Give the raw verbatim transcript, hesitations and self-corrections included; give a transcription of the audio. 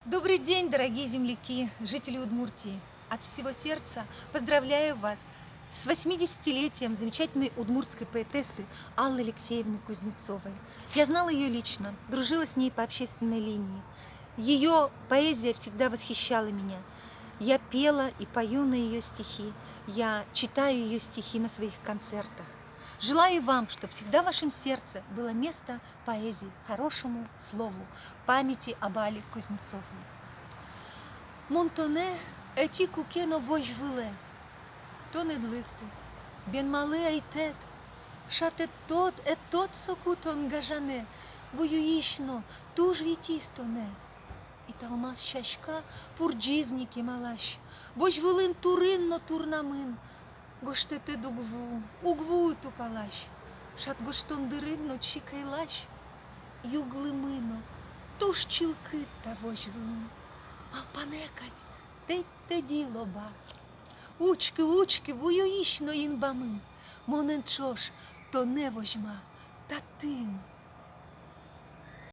Добрый день, дорогие земляки, жители Удмуртии! От всего сердца поздравляю вас с восьмидесятилетием замечательной удмуртской поэтессы Аллы Алексеевны Кузнецовой. Я знала её лично, дружила с ней по общественной линии. Её поэзия всегда восхищала меня. Я пела и пою на её стихи. Я читаю её стихи на своих концертах. Желаю вам, чтоб всегда в вашем сердце было место поэзии, хорошему слову, памяти об Алле Кузнецовой. Мон тонэ ӧти куке но возь вылэ. Тон ӧд лыкты, бен малы ӧй тэд? Шат ӧд тод, ӧд тод соку тон гажанэ, вуюись но, туж витиз тонэ. Италмас сяська пурӟиз ни кемалась, возь вылын турын но турнамын. Гожтэтэд уг ву, уг вуы тупалась, шат гожтон дырыд но чик ӧй лась. Юг лымы но, туж чылкыт та возь вылын. Малпанэ кадь, тӧдьы-тӧдьы лоба. Учкы, учкы, вуюись но инбамын. Мон эн ӵош тонэ возьма татын.